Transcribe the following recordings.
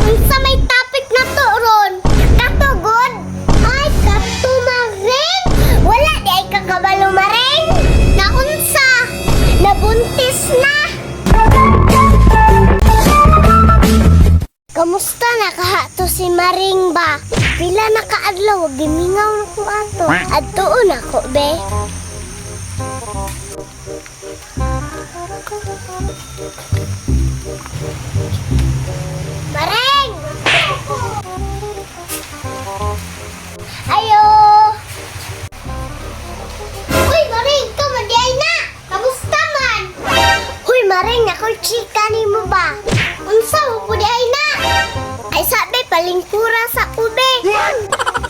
Unsa may topic na to ron? Katugod? Ay, kato, Maring! Wala diay kakabalo, Maring? Naunsa? Nabuntis na! Kamusta na kahato si Maring ba? Pila na kaadlaw, gimingaw na ko ato. Adtuon ako, be. Maring! Ayo! Uy, Maring, ikaw man di ay na! Kamusta man? Uy, Maring, ako'y chika ni mo ba? Unsa mo po di ay na? Ay sabi, palingkura sa ube.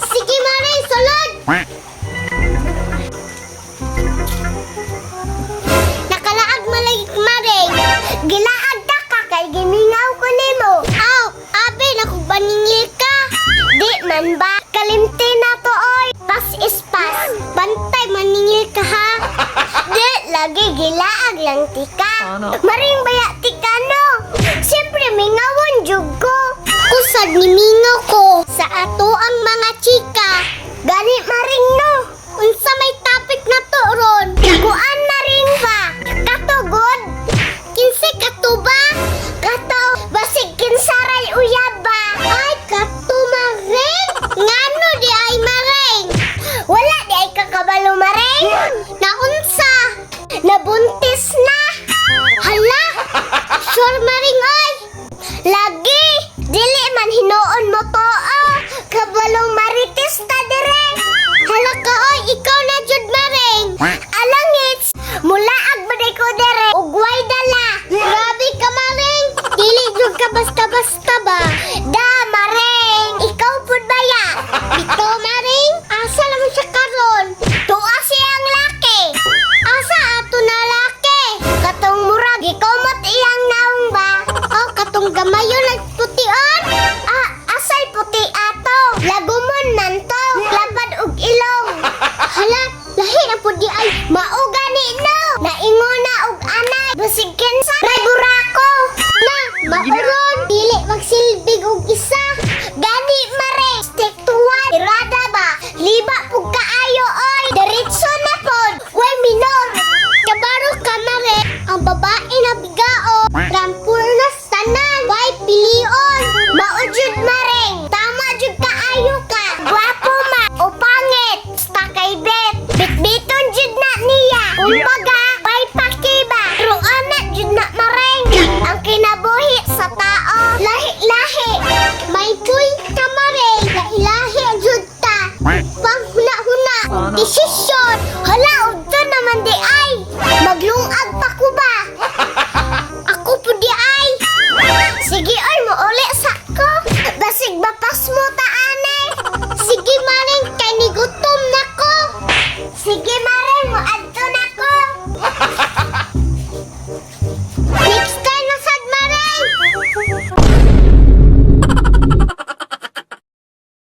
Sige, Maring, sulod! Nakalaag malayik, Maring. Gilaag ta ka kay gimingaw ko nimo. Aw, abe nakubaningil ka. Di man ba? Kalimti na to oy. Pas is pas. Bantay maningil ka ha. Di lagi gilaag lang tika. Maring baya tika no. Siyempre mingawon jud ko. Kusad ni mingaw ko sa ato ang mga chika. Gani Maring no. Unsa may topic na to ron? Kuan Maring ba? Katugod? Kinsa kato ba? Kato, basig kinsaray uyab ba? Ay, kato Maring! Ngano di ay Maring? Wala di ay kakabalo, Maring? Naunsa? Nabuntis na! Hala! Sure Maring oy! Lagi! Dili man hinuon mo to oh. Kabalong marites ta dire! Hala ka oy, ikaw na jud Maring! Alangits! Mulaag ba ko dire? Ugway dala! Grabe ka Maring! Dili jud ka basta-basta ba? Da Maring! Ikaw pud baya! Ito Maring! Asa naman siya karon? Tuwa siyang laki! Asa ato na laki? Katong murag ikumot iyang naong ba? Oh, katong gamayo nagputian? Ah, asay puti ato. Lagumon man to. Lapad og ilong. Hala, lahi na pud di ay mao gani no. Naingon na og anay. Basig kinsa ray burako. Na, mauron dili magsilbig og isa. Gani mare, stick to one. Irada ba? Liba pug kaayo oy. Diretso na pod. Way minor. Kabaro ka mare, ang babae na bigao, rampul na tanan, way pilion. Mao jud.